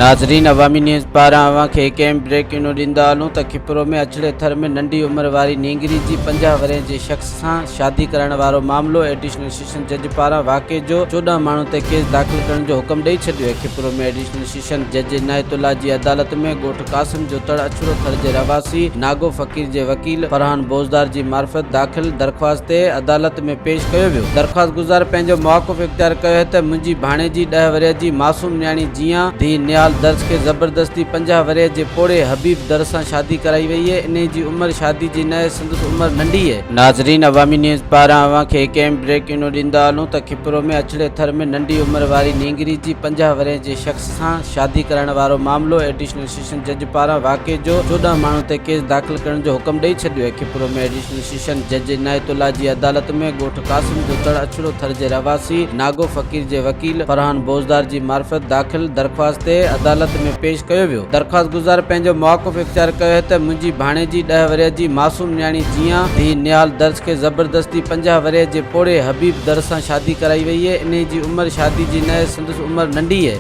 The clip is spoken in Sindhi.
ناظرين عوامي نيوز پاران اوهان کي هڪ اهم بريڪنگ نيوز ڏيندا هلون ته کپرو ۾ اڇڙي ٿر ۾ ننڍي عمر واري نينگري جي 50 ورهين جي شخص سان شادي ڪرائڻ وارو معاملو ايڊيشنل سيشن جج پاران واقعي جو 14 ماڻهن تي ڪيس داخل ڪرڻ جو حڪم ڏئي ڇڏيو آهي. کپرو ۾ ايڊيشنل سيشن جج عنايت الله جي عدالت ۾ ڳوٺ قاسم جو تڙ اڇڙو ٿر جي رهواسي ناگو فقير جي وڪيل فرحان بوزدار جي معرفت داخل درخواست تي عدالت ۾ پيش ڪيو ويو. درخواستگذار پنهنجو مواقف اختيار ڪيو آهي ته منهنجي ڀاڻيجي ڏهه ورهيه جي معصوم نياڻي جيان ڌيء نهال درس کي زبردستي 50 ورهيه جي پوڙهي حبيب درس سان شادي ڪرائي وئي اهي انهي جي عمر شادي جي نه آهي سندس عمر ننڍي اهي. ناظرين عوامي نيوز پاران اوهان کي هڪ اهم بريڪنگ نيوز ڏيندا هلون ته کپرو ۾ اڇڙي ٿر ۾ ننڍي عمر واري نينگري جي 50 ورهين جي شخص سان شادي ڪرائڻ وارو معاملو ايڊيشنل سيشن جج پاران واقعي جو 14 ماڻهن تي ڪيس داخل ڪرڻ جو حڪم ڏئي ڇڏيو آهي. کپرو ۾ ايڊيشنل سيشن جج عنايت الله جي عدالت ۾ ڳوٺ قاسم جو تڙ اڇڙو ٿر جي رهواسي ناگو فقير جي وڪيل فرحان بوزدار جي معرفت داخل درخواست تي عدالت ۾ پيش ڪيو ويو. درخواستگذار پنهنجو مواقف اختيار ڪيو آهي ته منهنجي ڀاڻيجي ڏهه ورهيه جي معصوم نياڻي جيان ڌيء نهال درس کي زبردستي 50 ورهيه جي پوڙهي حبيب درس سان شادي ڪرائي وئي اهي انهي جي عمر شادي جي نه آهي سندس عمر ننڍي اهي.